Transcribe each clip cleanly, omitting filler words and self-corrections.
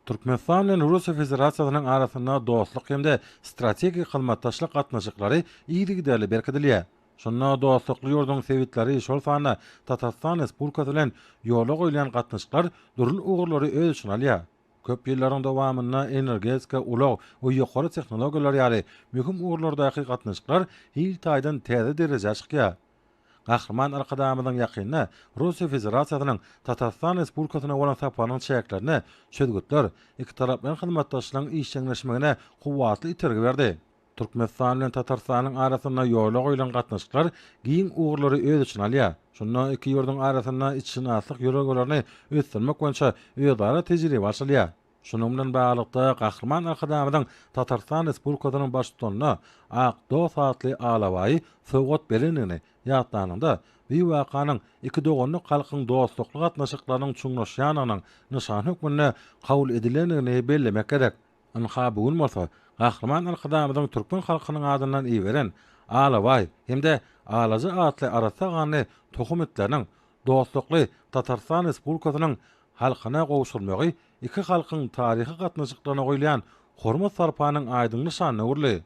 Türkmenistan bilen Russiýa Federasiýasynyň arasynda dostluk hem-de strategik hyzmatdaşlyk gatnaşyklary yzygiderli berkidilýär. Şunda dostlukly ýurduň sebitleri, şol sanda Tatarystan Respublikasy bilen ýola goýulýan gatnaşyklar dürli ugurlary öz içine alýar. Köp ýyllaryň dowamynda energetika, ulag we ýokary tehnologiýalar ýaly möhüm ugurlardaky gatnaşyklar hil taýdan täze derejä çykýar. Gahryman Arkadagymyzyň ýakynda Russiýa Federasiýasynyň Tatarystan Respublikasyna bolan saparynyň çäklerinde çözgütler ikitaraplaýyn hyzmatdaşlygyň işjeňleşmegine kuwwatly itergi berdi. Türkmenistan bilen Tatarystanyň arasynda ýola goýlan gatnaşyklar giň ugurlary öz içine alýar. Şunda iki ýurduň arasynda itşynaslyk ýörelgelerini ösdürmek boýunça özara tejribe alşylýar. Şunuň bilen baglylykda, Gahryman Arkadagymyzyň Tatarystan Respublikasynyň Baştutanyna Ak dost atly alabaýy sowgat berendigini ýatlanyňda, bu wakanyň iki doganlyk halkyň dostlukly gatnaşyklarynyň çuňlaşýandygynyň nyşany hökmünde kabul edilendigini bellemek gerek. Ynha, bu gün bolsa Gahryman Arkadagymyzyň türkmen halkynyň adyndan iberen Alabaý hem-de Alaja atly arassa ganly tohum itleriniň dostlukly Tatarystan Respublikasynyň halkyna gowşurylmagy iki halkyň taryhy gatnaşyklaryna goýulýan hormat-sarpanyň aýdyň nyşanyna öwrüldi.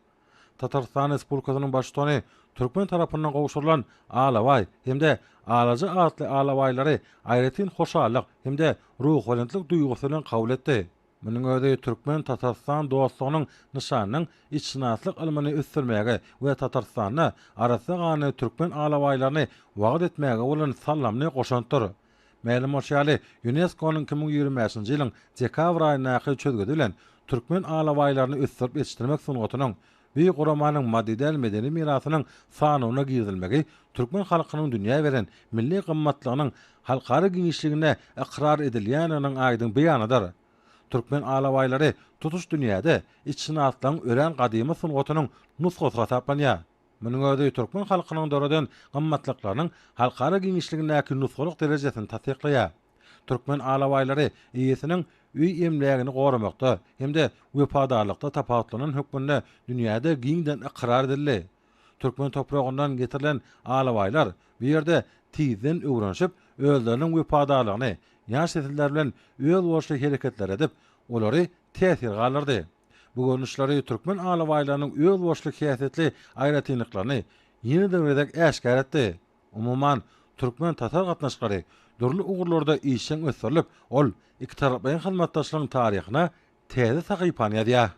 Tatarystan Respublikasynyň Baştutany türkmen tarapyndan gowşurylan Alabaý hem-de Alaja atly alabaýlary aýratyn hoşallyk hem-de ruhubelentlik duýgusy bilen kabul etdi. Munuň özi türkmen-tatarystan dostlugynyň nyşanynyň itşynaslyk ylmyny ösdürmäge we Tatarystanda arassa ganly türkmen alabaýlaryny wagyz etmäge bolan saldamly goşantdyr. Mälim bolşy ýaly, ÝUNESKO-nyň 2025-nji ýylyň dekabr aýyndaky çözgüdi bilen türkmen alabaýlaryny ösdürip ýetişdirmek sungatynyň bu guramanyň maddy däl medeni mirasynyň sanawyna girizilmegi türkmen halkynyň dünýä beren milli gymmatlygynyň halkara giňişliginde ykrar edilýändiginiň aýdyň beýanydyr. Türkmen alabaýlary tutuş dünýäde itşynaslygyň örän gadymy sungatynyň nusgasy hasaplanýar. Munuň özi türkmen halkynyň döreden gymmatlyklarynyň halkara giňişligindäki nusgalyk derejesini tassyklaýar. Türkmen alabaýlary eýesiniň öý emlägini goramakda hem-de wepadarlykda tapawutlanan hökmünde dünýäde giňden ykrar edildi. Türkmen topragyndan getirilen alabaýlar bu ýerde tizden öwrenişip, özleriniň wepadarlygyny ýaş nesiller bilen özboluşly hereketler edip, olary täsir galdyrdy. Bu görnüşleri türkmen alabaýlarynyň özboluşly häsiýetli aýratynlyklaryny ýene-de bir gezek äşgär etdi. Umuman, türkmen-tatar gatnaşyklary dürli ugurlarda işjeň ösdürilip, ol ikitaraplaýyn hyzmatdaşlygyň taryhyna täze sahypany ýazýar.